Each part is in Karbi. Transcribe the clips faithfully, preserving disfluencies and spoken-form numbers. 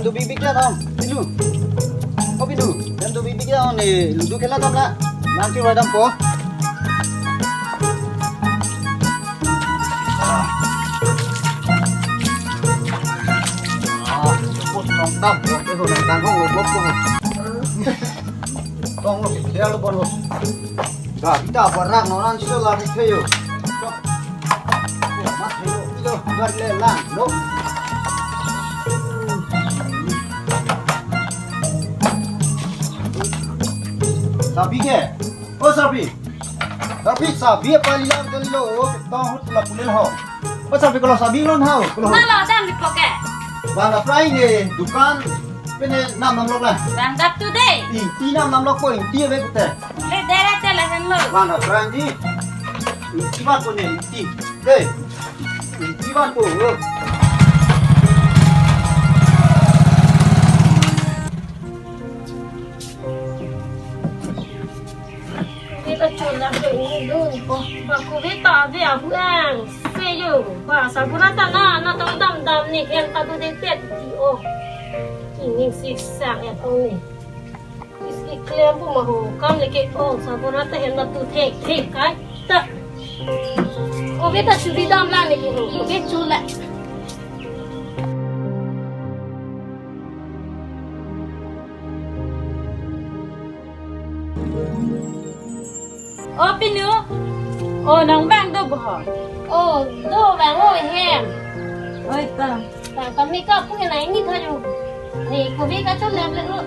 Dubi bikya dong, Pinu. Oh, Pinu, dem dubi bikya dong ni, ludu khela dam la. Nang ki wadam po. Ah, pos nong dam, nong dam, nong dam, nong dam. Tong lo, khel lo bon lo. Gari ta barang nonan sila di kayo. Mat kayo, ito, gari le lang, no? Sabi ke? Oh, sabi. Sabi, sabi apa lilang kali lo? Oh, tong hut pula pulil ho. Oh, sabi, kalau sabi lon hau, kalau. Nalo dam di poke. Bang la prai ne dukan pene nam nam lok la. Bang dap tu de. Ingti nam nam lok ko, ingti ave pute. Le dere te le hen lo. Bang la prai ni. Ingti ba ko ne, ingti. De. Ingti ba ko. Oh. Covid ta chun la ke uni dun ko. Ba covid ta ave ahu ang. Se yo. Ba sabura ta na, natong dam dam ni, hem ta tu de pet di o. Ini si sang ya tong ni. Isi klem pu ma ho, kam le ke o, sabura ta hem na tu thek thek kai. Ta. Covid ta churi dam la ni ke ho. Covid chun la. O Pinu, o nang bang do boho. O, do bang o hem. Oi ta. Bang kami ka pu na ini thayo. Ni covid ka chun le le o.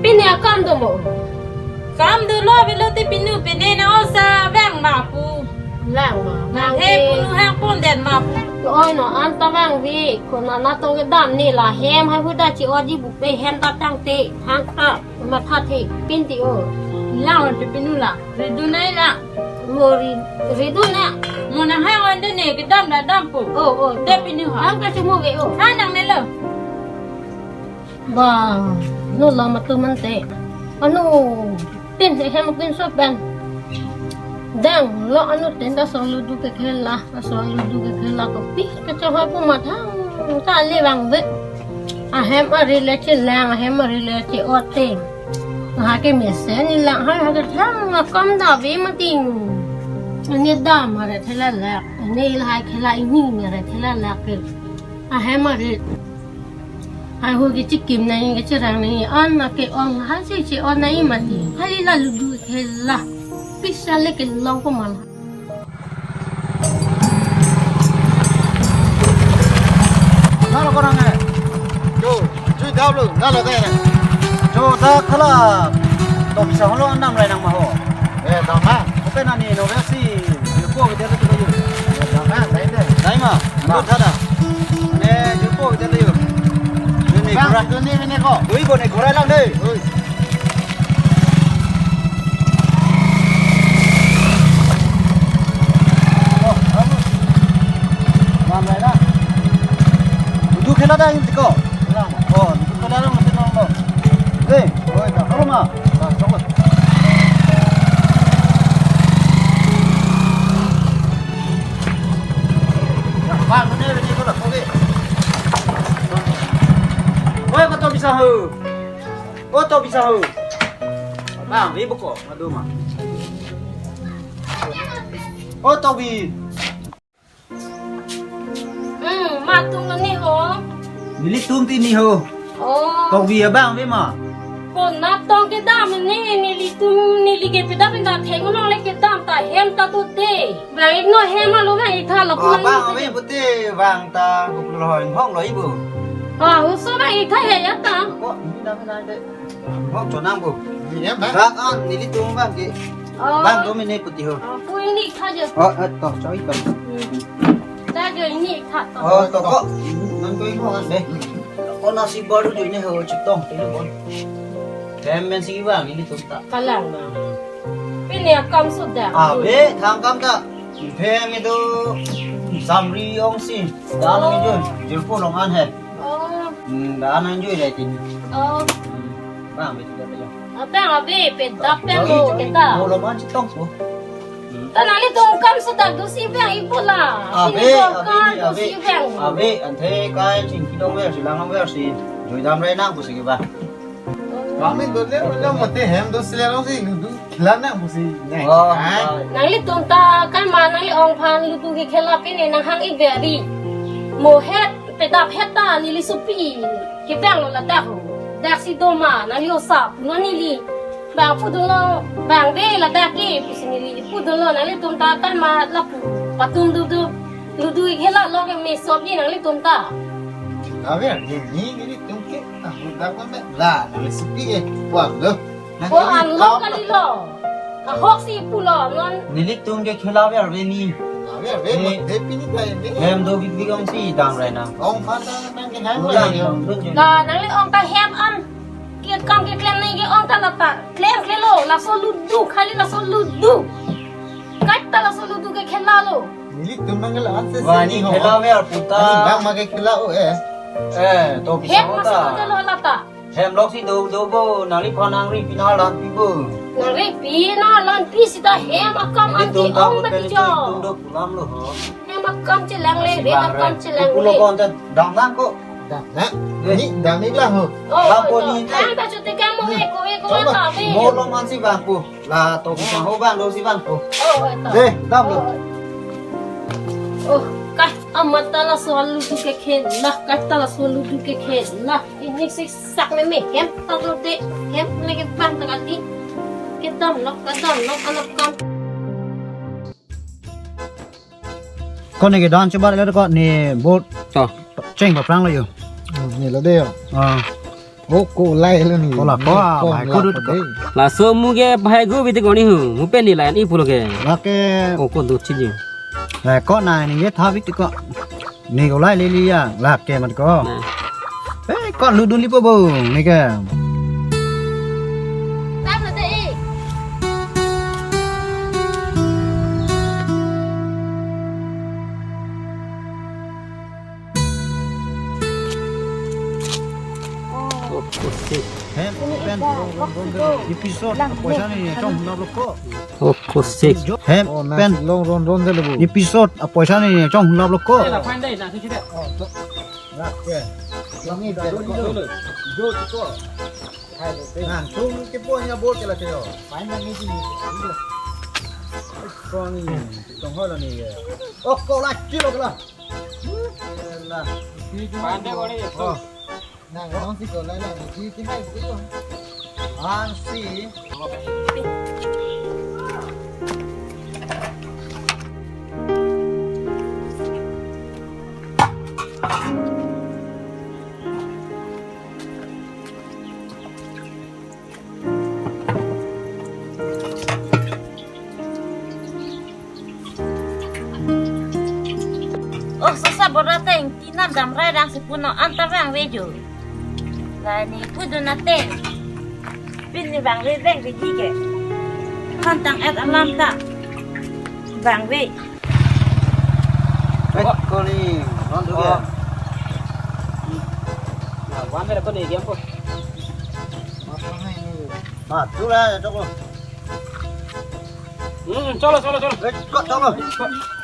Pini akam do mo. Kam do lo velo te Pinu pini na osa vang ma pu. Lang ma. Na he Pinu hang pon den ma pu. Oi no an ta vang vi ko na natong kedam ni la hem hai huda chi odi bu pe hem ta tangte hang ta matha the pin ti o. Lang pe Pinu la. Redu nai la. Mo ri, redu na. Mo na hang wan de ne kedam da dam pu. O o. Te Pinu ha. Ang ka chumo ve o. Ha nang ne lo. Ba, no la matu mante. Anu, tin he hem kin so pen. Dang lo anu tin ta so ludu ke khela, ta so ludu ke khela ko pi ke cho ha pu ma thang. Ta le vang ve. Ahem ari le chi lang, ahem ari le chi o te. Ha ke mesen ni lang ha ha ke thang akam da ve ma ting. Ni dam are thela lak. Ni la ha khela ini ni are thela lak ke. Ahem ari. Ahu ke chikim nai, ke chirang nai, an na ke ong, ha si si on nai mati. Hali la ludu khela. Pisa le ke long ko mal. Nalo ko nang eh. Jo, jui dap lo, nalo ko eh. Jo, da khala. Tok sa holo anam rai nang ma ho. Eh, dam ha. Oke nani no si. Ko ke dia tu ko. Dam ha, dai de. Dai ma. Ba. Ando thada. Ne, jupo jale yo. Ini bang, gora. Itu ni, ini ko. Ui, ko ne gora lang deh. Ui. Oh, bagus. Bang, baik lah. Duduk khela dah ini ko. Lang. Oh, duduk khela lang, nanti nang ko. Eh, oi, dah, kalau mah. Dah, tunggu. Bang, ini, ini ko lah, oke. Oi, ko to bisa ho. Ko to bisa ho. Bang, ibu ko, madu ma. Ko to bi. Hmm, matung ni ho. Nelitum ti ni ho. Oh. Tokbi abang ave ma. Ko natong kedam ni, nelitum neli ke pidam na theng nong le kedam ta hem ta tu te. Bang ik no hem alo bang ik tha lo. Oh, pulang bang ni ave te. Pute bang ta guk lo hoi hong lo ibu. Ah, huso bang ik tha he ya ta. Ko ni dam na de. Hong chonang bu. Ni ya bang. Rak an nelitum bang ke. Oh. Bang do mene puti ho. Oh, pu ini ik tha jo. Oh, eh, to, choi bang. Hmm. Ta jo ini ik tha to. Oh, to ko. Nang ko ibu kan deh. Ko nasi baru jo ini ho chitong ti lo bon. Hem men si bang nelitum ta. Kalang bang. Pini akam sudah. Ave, thang kam ta. Hem itu samri ong si. Dah nang jo, jirpo long an he. Oh. Hmm, dah nang jo dai tin. Oh. Hmm. Bang, betul betul. Abang ave, pedap pe lo kita. Lo man chitong ko. Ta nanglitum kam so dak dosi vang-ik pu la. Ave, pini ave, kam ave, dosi vang. Ave, ante kai chingki dongver si, lang dongver si, juidam rai nang pusi ke ba. Kami dole ulo mate hem dosi le long si ludu khela nang pusi. Oh, ah. Nanglitum ta kan ma nangli ong aphan ludu kekhela pine nanghang-ik beri. Mo het pedap het ta neli sopi kevang lo ladak ho. Dak si doma nangli osa pulo neli. Bang pudunlo, bang de ladak ke pusi neli pudunlo, nanglitum ta kan ma lapu patum dudu ludu khela lo ke me sop ni nanglitum ta. Ave, ni ni nelitum ke ah dak ma la neli sopi e. Wang lo. Ko anlo kalilo. Ahok si pulo non. Nelitum ke khela ver ve ni. Ave, ave, eh, mate pini ta ini. Hem do big big ong si dam rai nang. Ong aphan ta nang ke hem. Ulang rai. Dong dun je. La nangli ong ta hem an. Ke kam keklem nangji ke ong ta la ta. Klem klem lo, laso ludu, khali laso ludu. Kaita laso ludu kekhela lo. Nelitum nang la anse. Wah, se ni ni ho. Khela ver puta. Ani bang ma kekhela o eh. Eh, to hem bisa laso ta. Ludu lo la ta. Hem lok si do do bo, nangli phan nangri pina lan pi bo. Nangri pina lan pi sita hem akam anti ong mati jo. Tum do pulam lo ho. Hem akam chelang le, re akam chelang le. Pulo kon ta dam nang ko. Dam nang. Eh. Ni dam ik lang ho. Oh, dam ko oh, ni. Ang ta chuti kam mo me ko e ko ta be. Mo lo man si bang ko. La to ko sang ho bang do si bang ko. Oh, oh, ta. Eh, dam lo. Oh, oh. Oh, kai amat ta laso ludu kekhela, kai ta laso ludu kekhela. Ini si sak meme hem tang lo de, hem lagi bang tang ati. Kedam nok, kedam nok, anak kam. Ko ne ke dan coba le ko ne bot. To. Cheng ba prang lo yo. Hmm, ne lo de yo. Ah. Oh, ko lai lo ni. Ko la ko, ah, ko mai la ko dut ko ko. De. Laso mu ke pai gu biti ko ni hu. Mu pen ni lai an-ik pulo ke. La ke. Oh, ko dut chiji. Lai ko na ni ye tha biti ko. Ni ko lai lili ya, lake mat ko. Nah. Eh, ko ludun lipo bo, ni ke. Tam na dei. Oh, kosik. Hem, pen, ron, ron, ron, ron, episode, apoisa ni, chong, na blok ko. Oh, kosik. Hem, oh, nasi pen. Long ron ron de lebu. Episode apoisa ni chong hulap lo ko. Dei la, fine dei, nasi sida. Oh, to. Nah, ke. Long ni dei ko. Dei ko. Hai, dei. Nah, tum ke po nya bol ke la ke yo. Fine dei ni. Ko ni, tong ho la ni. Oh, ko la kilo ke la. Ke la. Fine dei ko ni. Oh. Nang nang si ko lai lai ni ki hai ko. Ang si. Oh, sasa bora teng, tina dam rai dang si puno anta vangve jo. La ni pudun ateng. Pini vangve vangve ji ke. Kan tang et alam ta. Vangve. Eh, ko ni, non tu dia. Oh. Nah, wan mere ko ni game ko. Ah, tu lah, ya, tu. Hmm, cholo, cholo, cholo. Eh, ko, cholo.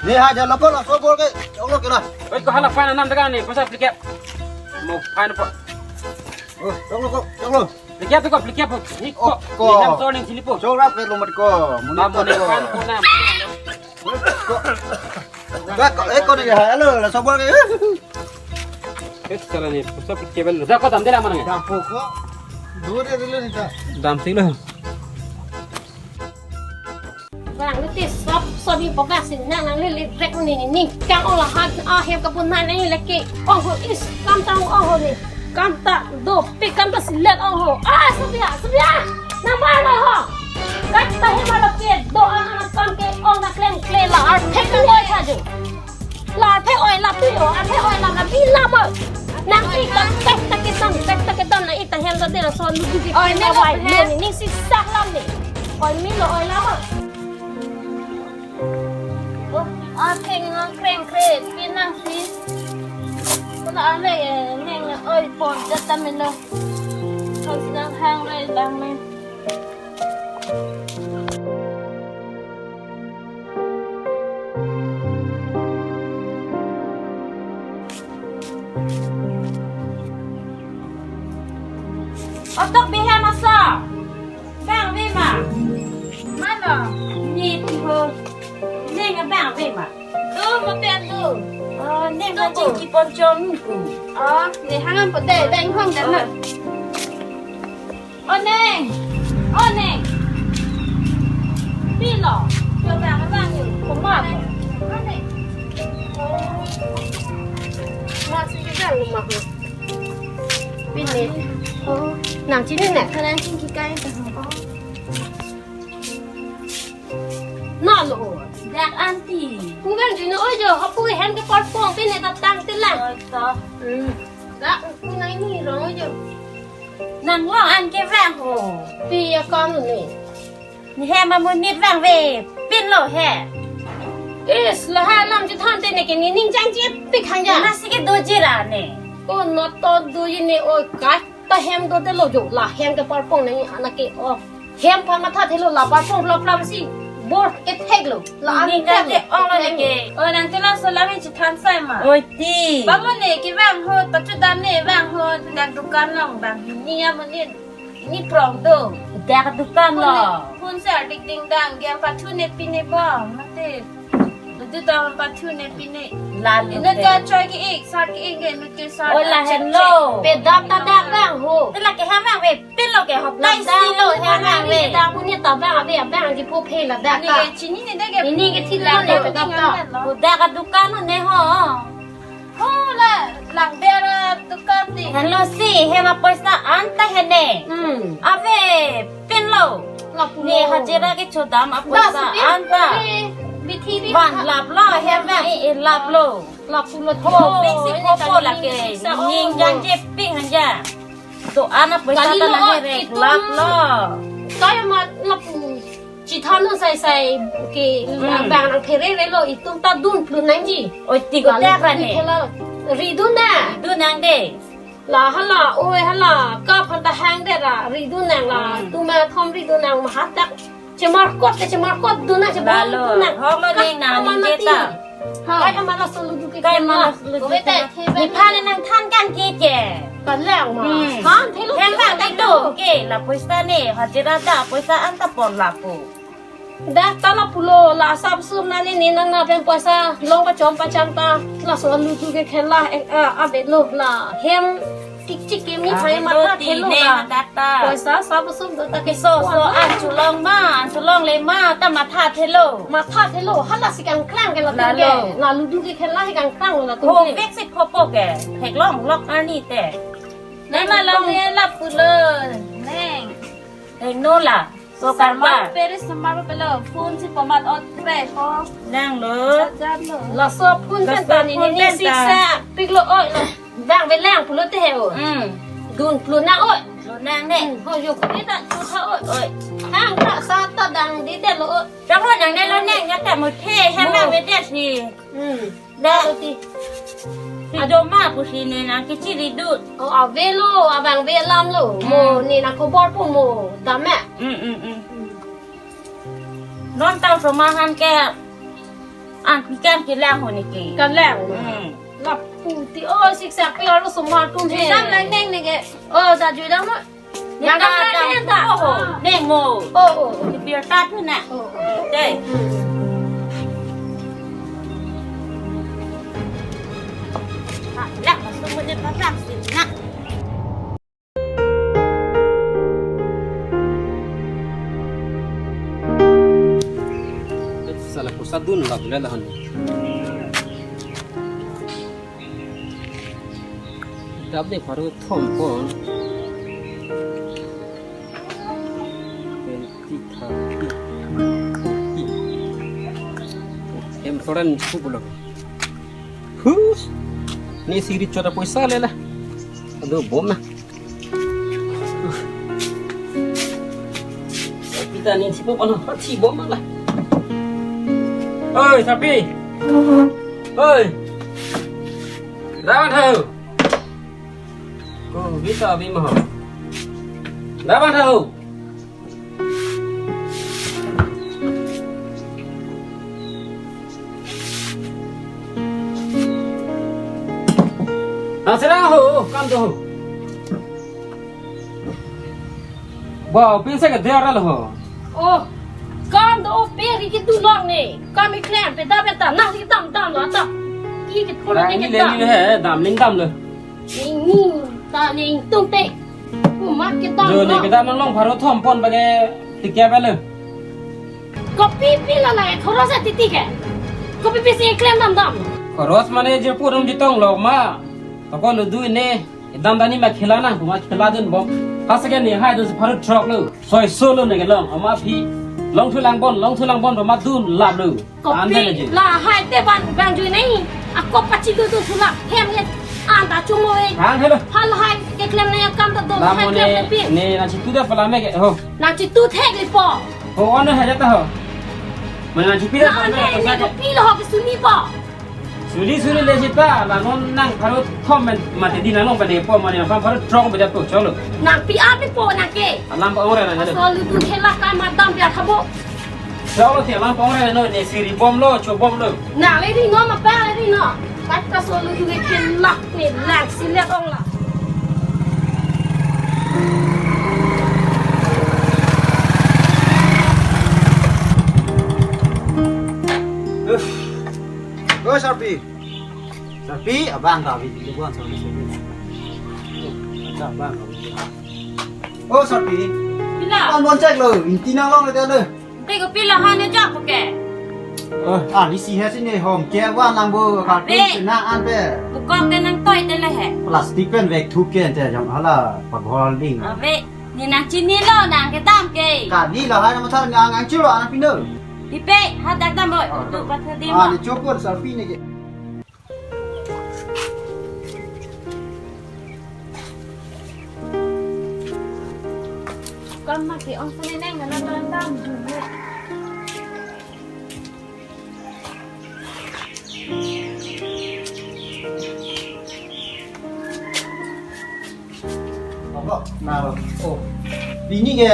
Ni ha, jalo ko, laso bol ke, cholo ke na. Eh, ko hala fine anam daga ni, pasa plikep. Mo fine po. Oh, cholo ko, cholo. Plikep ko, plikep po. Ni ko. Oh, ko. Ni nam cholo ni sini po. Cholo pe lo mat ko. Muni ah, to muni ko. Fine po nam. Eh, ko. Ba, ko, eh, ko ni ha, hello, laso bol ke. Eh, chala ni, pasa plikep lo. Za ko dam de la mana. Dam po ko. Dure de lo ni ta. Dam sing lo. Bang, lu ti sop, sop ni poka sin nang, nang lili rek ni, ni, ni, kang ola hat, ah, hem kapun nang, nang leke, ong ho is, kam ta ong ho ni, kam ta, do, pi kam ta silet ong ho, ah, sop ya, sop ya, nang ba lo ho, kat ta hem alo ke, do, ah, anak kam ke, ong na klem kle la, ar, thek oi tha jo. La the oi la tu yo, a the oi la na bi la mo. Nang ita tek ta ketan, tek ta ketan na ita hem ta de la so ludu ke. Oi, me lo wai, he. Ni, ni si sak lam ni. Oi, me lo oi la mo. Oh, a theng nang kreng kre, pi nang si. Ko la a le, eh, neng oi pon jat ta me lo. Ko si nang hang re dang me. Tok bihem aso. Bang ve ma. Mano. Ni tiho. Neng bang ve ma. Do mo pen do. Oh, neng do ko. Chingki pon chom ko. Oh, ne hangam po de, bang hong dan na. Oh, neng. Oh, neng. Pilo. Yo bang bang yo. Ko ma ko. Oh, neng. Oh. Ma si ke bang ma ko. Pin ne. Oh, nang chini ne. Nang chingki kai. Oh. Nalo. Dak anti. Pu bang jino ojo, hapu hem ke parpong, pin ne ta tang te lang. Oh, to. Hmm. Dak pu nai ni rong ojo. Nang lo an ke vang ho. Pi ya kam ni. Ni hem amonit vang ve, pin lo he. Is, la ha lam ji than te ne ke ni ning jang ji pik hang ja. Na si ke doji ra ne. Ko no to doji ne oi kai. Ta hem do te lo jo, la hem ke parpong nang ana ke o. Hem pa matha thelo, la parpong lap lap si bor ke thek lo. La an ni thek nang lo. Te ong lo ne ke. O nang te laso lam chithan sai ma. Oi ti. Pamo ne ke vang ho, pachu dam ne vang ho, dak dukan long bang ni amonit ni prong do. Dak dukan lo. Phone se ardik ding dang, game pathu ne pine bom, mate. Itu tahun pathu ne pine. Lalu. Ino te. Ka choi ke ik, sat ke ik, ino ke sat. Oh, la hem lo. Pe dap ta dak bang ho. Te la ke hem bang ve, pin lo ke hok. La dai si lo hem bang ve. Dap punya ta bang ave, bang ji po phe la dak ta. Ni ke chini ni de ke. Ini ke thil lo ne pe dap ta. Ho dak dukan lo ne ho. Ho la, lang bera dukan di. Hello si, hem apoisa anta hene. Hmm. Ave, pin lo. Lapu lo. Ne hajira ke chodam apoisa anta. Bithi bi. Van lap lo, hem bang e lap lo. Lapu lo. Ho, pik si ko po la ke. Ning jang je pik hanja. To ana poisa ta na he re lap lo. Kaya ma lapu. Chithan sai sai ke. Hmm. Bang nang phere re lo, itum ta dun plun nang ji. Oi ti ko. Lalu tek ra ne. Ridun na. Ridun nang de. La hala, oi hala, ka phan ta hang de ra, ridun nang la, hmm, tuma thom ridun nang mahatak. Chemar kot te chemar kot dun nang, chemar kot dun nang. Lalu, hok lo ne nang ni je ta. Ha. Kai amala soludu ke kai amala soludu ke. Ni phan nang than kan ke ke. Kan lang ma. Hmm. Than thelo. Than thelo ke, la poisa ne, hajira ta poisa anta pon lapu. Dak ta lapu lo, la sap sum na ne ne na na pen poisa long pachom pacham ta, laso ludu ke khela, eh, ah, ave lo la hem. Tik tik ke mi hai matha thelo ne la. Dak ta. Poisa sap sum do ta ke so so an chulong ma, an chulong le ma ta matha thelo. Matha thelo, hala si kang klang ke la. Lalu. Tingke. La ludu ke khela si kang klang la. Ho tingke. Vek si khopo ke. Theklong lok arni te. Nang ma long ye lapu lo. Neng. Neng no la. So samar karba. Peri samar pelo phone si pamat ot pre ko. Nang lo. Sajar lo. Laso phone pen ta ni ni siksa pik lo oi lo. Bang belang pulo te he o. Hmm. Dun pulo na oi. Lo nang ne. Hmm. Ho yo ko ta chu tha oi. Oi. Hang ta sa ta dang di te lo oi. Tang lo nang ne lo nang ya ta mo the hem bang ve te si. Hmm. Da. Alo ti. Ado ma pusi ne nang kichi ridut. Oh, ave lo, abang ve lam lo. Mo, hmm, ne nang kobor po mo, dam eh. Hmm, hmm, hmm. Non tang somahan ke an pikan ke lang ho ne ke. Kan lang. Hmm. Lapu ti, oh, siksak pe aro somar tum he. Jui dam lang neng ne ke. Oh, da jui dam lo. Nang ta, nang ta. Oh, oh. Neng mo. Oh, oh. Ni biar ta tu na. Oh, oh. Dei. Hmm. Ah, lah, masuk mo dei patang si na. Sala ko sadun la bela la han. Dap de pharo thom pon. Twenty, thirty, forty. Em thoran ni chup lo. Hus. Ni siri chota poisa le la. Ado bom na. Kita ni si pon, pon si bom la. Oi, Sapi. Oi. Rawan thahu. Ko visa bi mo. Rawan thahu. Asra ho, kam to ho. Wow, pinse ke dia ra lo ho. Oh, kam do pe ri kedo long ne. Kam keklem pe da pe ta nang si dam dam lo ta. Ki ke pura Dang ne ini ke le dam. Ni he, dam ling dam lo. Ini ta ling tung te. Ku mat ke dam Jo ne lo. Kedam nang long pharo thom pon bage tikya pe lo. Kopi pi la la khoros ati ti ke. Kopi pi si klem dam dam. Khoros mane je purung jitong lok ma. Toko ludu ne. Dam dani ma khela nang, ma khela dun bom. Pas ke ni hai dun pharo truck lo. Soi solo ne ke long. Ama phi long thu lang bon, long thu lang bon ma dun lap lo. An de Kopi le je. La hai te ban bang jui nai. Ako pachi du du sulak. Hem ye. Anta chumo e. Hang hello. Hal hai keklem ne kam ta do Lam hai mo klem ne ne pi. Ne na chitu da pala me ke ho. Nang chitu thek li po. Ho on hai jata ho. Mana chipi da Na pala ne me ne ko sa ke. Kopi lo ho ke suni po. Suli suli le sita, la non nang pharo thom men mati di nang long pade po mane nang pharo truck beda po cholo. Nang pi ap po nang ke. Alam pa ong re na jalo. Solu tu khela ka madam pia thabo. Cholo ti alam pa ong re no ne siri bom lo, cho bom lo. Nang le ri no ma pa le ri no. Kat ka solu tu ke khela ne lang si le ong la. Uff. Oh, Sarpi. Sarpi, abang ta bi di buan Sarpi Sarpi. Acha abang ta bi. Oh, Sarpi. Pila. An bon cek lo, inti nang long le lo. Te ko pila han ne jak ke. Oh, ah, isi he sini hom ke wa nang bo ka Be. Pe na an pe. Bukok te nang toi te le he. Plastic pen vek thu ke te jam hala pa ghol ding. Ave, ni nang chini lo nang kedam ke. Ka ni la han ma thar nang ang chiro an pino. Ipe, ha dak dam boy. Ah, tu pat na di ah, ma. Ni chopor Sarpi ne ke. Kam ma ke ong sene neng na na dam. Apa? Nah, oh. Ini ke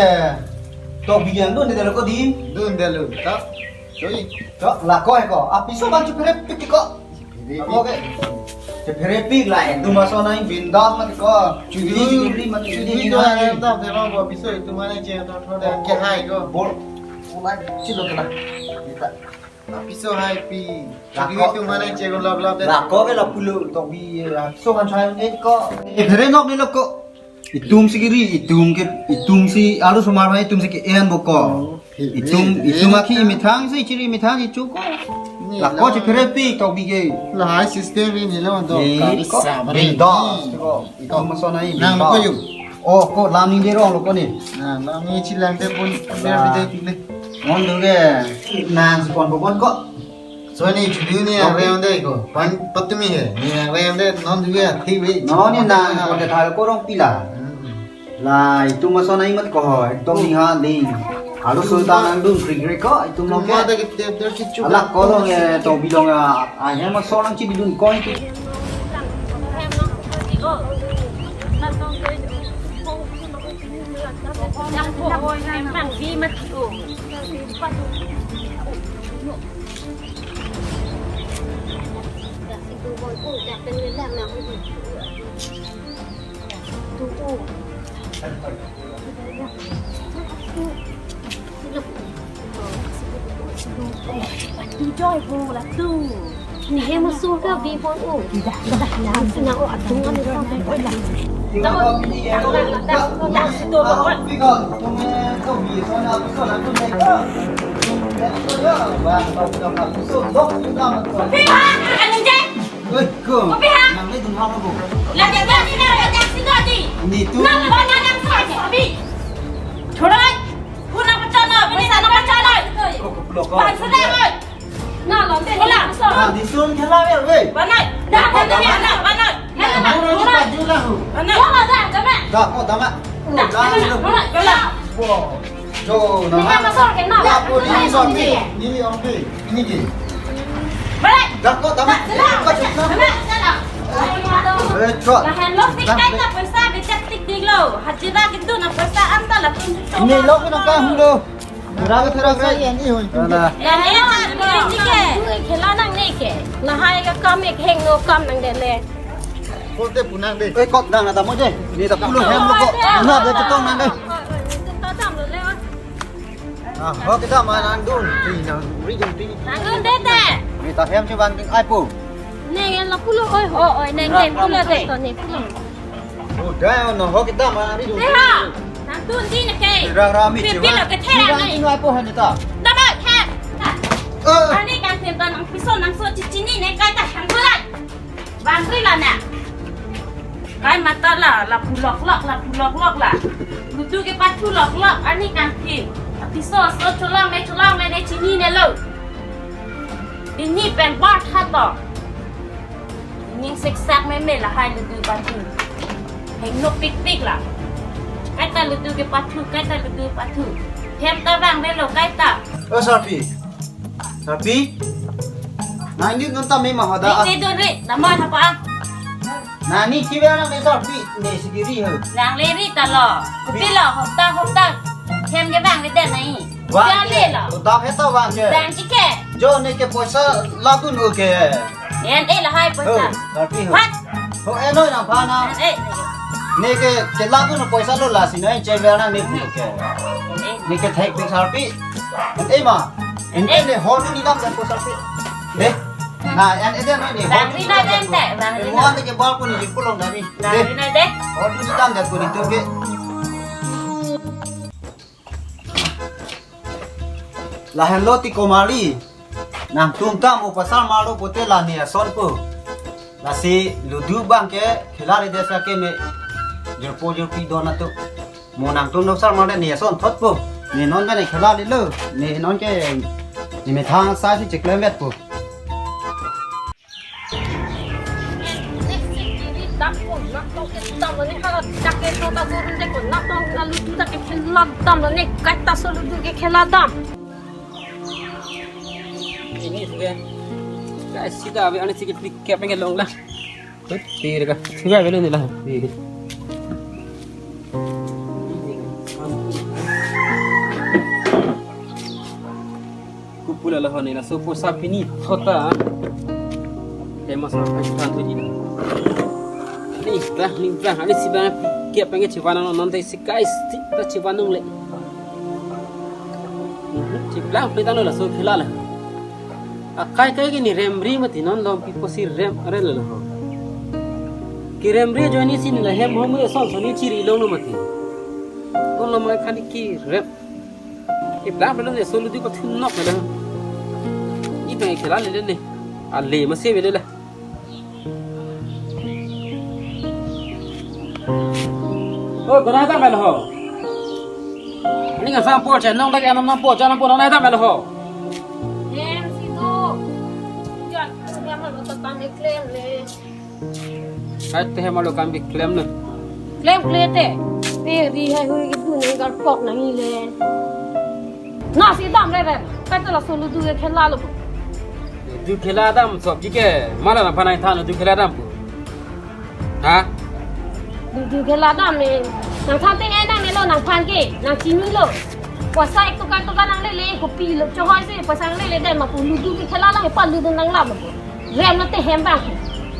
tok bigan dun de lo ko di. Dun de lo, tak? Choi. Ko la ko ko. Apiso bang chupere piti ko. Phere Ako ke. Chupere pi la, eh, duma so nai bindas mati ko. Chudi, chudi, chudi, mati chudi, chudi ni ko nai. Em ta pero bo piso itu mana che to thode ke hai ko. Bol. Ulai silo kena. Kita. Apiso hai pi. Lako. Chudi itu mana che ko lap lap de. Lako ke la pulo tok bi la so kan chai ne ko. Eh, phere nok ni lo ko. Itum si kiri, itum ke, itum si alu somar ma itum si ke-en bo ko. Oh, phere. Itum, eh, itum akhi eh, methang si chiri methang si chuko. Ni lako lo. Chuphere pi tok bi ke. La hai system ni lo do. Eh, kari ko. Sabri. Bindas ko. Itum ma so nai nang bindas. Ko yu. Oh, ko lam ni de rong lo ko ni. Nah, lam ni chilang te pun ber bi de pile. Mon do ke. Nang si pon bo pon ko. So ni chudi ni ang rem de ko. Pan patumi he. Ni ang rem de non dui a thi ve. Non ni na ko de thal ko rong pila. Hmm. La itum ma so nai mat ko ho. Ekdom ni ha ding. Alu sultan ang dun krik krik ko itum lo ke. Mata ke tep der chichu. Ala ko long e to bilong a. A he ma so nang chi bidun ko itu. Ni he ma so ka bi pon o. Dah, dah, dah. Sina o atung ani sa. Oi, dah. Dah, dah, dah, dah, dah. Pi ha, anjing. Oi, ko. Kopi ha? Nang le dun ha lo ko. Lagi, lagi, lagi, lagi, lagi. Ni tu. Nang ba nang nang sa, sa, bi. Choro. Kuna pachano, paisa na pachano. Ko, ko, ko. Paisa na, oi. Na, lo, te, la. Ah, di sun khala ya, we. Banai. Da, da, da, da, banai. Dah, dah, dah, dah, dah. Dah, ko, dah, mak. Dah, dah, dah, dah. Wow. Jo, nama. Ini apa sor ke, nama? Lapu ni sor ni. Ini, ini, ini. Balik. Dah, ko, dah, mak. Dah, dah, dah, dah. Eh, ko. Lahan lo tik kai na paisa, becak tik ding lo. Hajira gitu na paisa anta la pun. Ini lo ko na ka hum lo. Rang thera sa yan i hoi. Ala. Yan i hoi, ini ke. Khela nang ne ke. Lahai ka kam ek heng no kam nang de le. Kote punang de. Eh, kot nang na tamo je. Ni ta pulo hem lo ko. Na de chetong nang de. Ah, ho kedam ma nangdun, ti nangri dun ti. Nangdun det te. Ni ta hem chevang ding ai po. Neng en la pulo oi ho oi neng en pulo det to ne pulo. Oh, dai no ho kedam ma nangri dun. Te ha. Nangdun di ne ke. Rang rami chevang. Pilo ke the rang ai. Ni ai po han ta. Dam ai hem. Eh. Arni kan them ta nangpiso nangso chichini ne kai ta hem ko lai. Bangri la na. Kai mata la, lapu loklok, lapu loklok la. Ludu kepathu loklok, arni kangthim. Apiso, so cholong ne, cholong ne, ne chinine lo. Pini pen bar tha to. Ning siksak meme lahai ludu pathu. Hengno pikpik la. Kaita ludu kepathu, kaita ludu pathu. Hem ta vangvelo kaita. Oh, sorry. Sarpi. Nangli non ta me ma hoda. Ri, ri, dun ri. Dam ma thapa. Nangli chiver nang me sarpi. Ne si ri ho. Nangli ri ta lo. Kopilo hopta hopta. Hem kevangledet nai. Vang ke. Lo. Udak he ta vang ke. Vang ke. Jo ne ke poisa lagun ho ke. En eh lahai poisa. Ho, sarpi ho. Pat. Ho, eh, noi nangphan na. Eh. Ne ke, ke lapu no poisa lo lasi noi, chiver nang ne pu ke. Ne ke thek pik sarpi. Eh, ma. Eh, ne ho tu ni dam dan po sarpi. Ne. Na, en eh dia noi ne. Bang ni na den te, bang ni na. Mo ne ke bal pu ni di pulong dari. Bang ni na de. Ho tu ni dam dan po ni tu ke. Lahenlo ti komali. Nangtum ta mo pasar marlo pote la ne ason po. Lasi ludu bang ke khela re desa ke me jirpo jirpi don atum. Mo nangtum no sar marle ne ason thot po. Ne non ke ne khela lelo. Ne non ke ne methang sa si chiklemet po. Dam po, nak to ke dam ne hara tak ke to ta gurun de ko, nak to na ludu ta ke khela dam ne, kaita so ludu ke khela dam. Ini sudah. Guys, sita ave ani sikit kep pengen long la. Betul ka. Sudah beli ni la. Kupula la honi la so poisa pini thot ta. Tema sa pen than tu ji. Ni bang, ni bang, ani si bang kep pengen chivan non non te si guys, ti ta chivan nung le. Mhm, chiplang pe ta lo la so khela la. Akai kai ke ne remri mati non lom pi posi rem are lo ho. Keremri ajoine si ne la hem hom re son son ni chiri long lo mati. Ton lo mai khani kerem. Chiplang pe lo ne so ludu pathu nok le. Ni bang khela lele ne. Ale ma se vele la. Oh, kona ta mel ho. Ani ngasang po che nong lagi anam nang po, jangan po nong ta mel ho. Em si do. Jan, dia mal betul kami klaim le. Kai te hem alo kami klaim le. Klaim klaim te. Pe ri hai hui ke du nang gal pok nang ile. Na si dam re re. Kaita laso ludu ke khela lo. Ludu khela dam sob ji ke. Mala nangphan nangthan ludu khela dam po. Ha? Ludu khela dam ne. Nangthan te eh nangne lo nangphan ke. Nang chinilo. Poisa ek toka toka nanglele kopilo. Chohoi se poisa nanglele dam ma po ludu ke khela la he pa ludu nang la ma po. Rem lo te hem bang.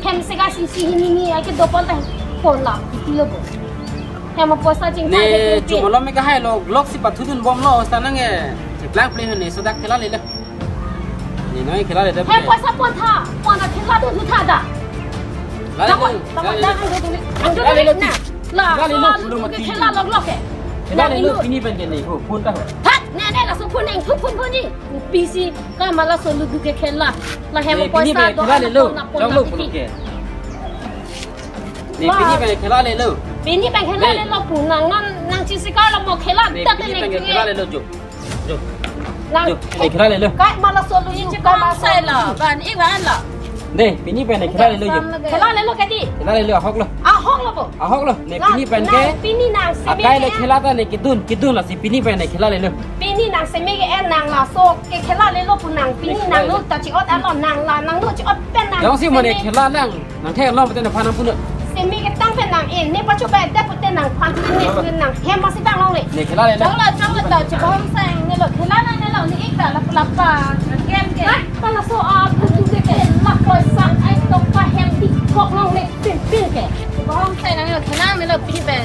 Hem se ga si si hini ni ai ke dopon ta pon la. Kopilo bo. Hem poisa ching ne thai de ke. Chumalom me kahai lo, glock si pathudun bom lo, sta nang eh. Chiplang play ne, so dak khela lele. Ne noi khela lele. Hem poisa pon tha, pon tha khela dun tha da. Lale lo, lale lo. Ang do na. La, khela lele, la, lo ke mati. Khela lo glock eh. Khela lele, pini pen ke ne, ho, phone ta ho. Hat, ne ne laso phone neng thu phone phone ji. P C. Ka mala so ludu ke khela. La hem poisa do khela lele. Jong lo pon ke. Ne pini pen khela lele. Pini pen khela lele pu nang non nang chisi ka lo mo khela. Ne ta te pini ne pen khela lele jo. Jo. Nang jo. Ne khela lele. Ka mala so ludu ka ma sai la. Ban i ban la. Ne pini pen khela lele jo. Khela lele ke di. Khela lele ahok lo. Ahok lo bo. Ahok lo. Ne pini pen ke. Pini nang se akai le khela ta ne kedun kedun lasi pini pen khela lele. Pini nang seme ke eh nang laso ke khela lele pu nang pini nang lo ta chi-ot alo nang la nang lo chi-ot pen nang. Jongsi mo ne khela lang nang the lo pute nangphan nang punu. Seme ke tang pen nang eh ne pacho ba de pute nangphan ne nang hem ma si tang long le. Ne khela lele. Chang la chang la ta chi bom sang ne lo khela na ne lo ne ik ta la la pa. Kem ke. Hai, ta laso a pu tu ke ke la poisa ai to ka hem di kok long le pin pin ke. Bom sang nang lo khela ne lo pini pen.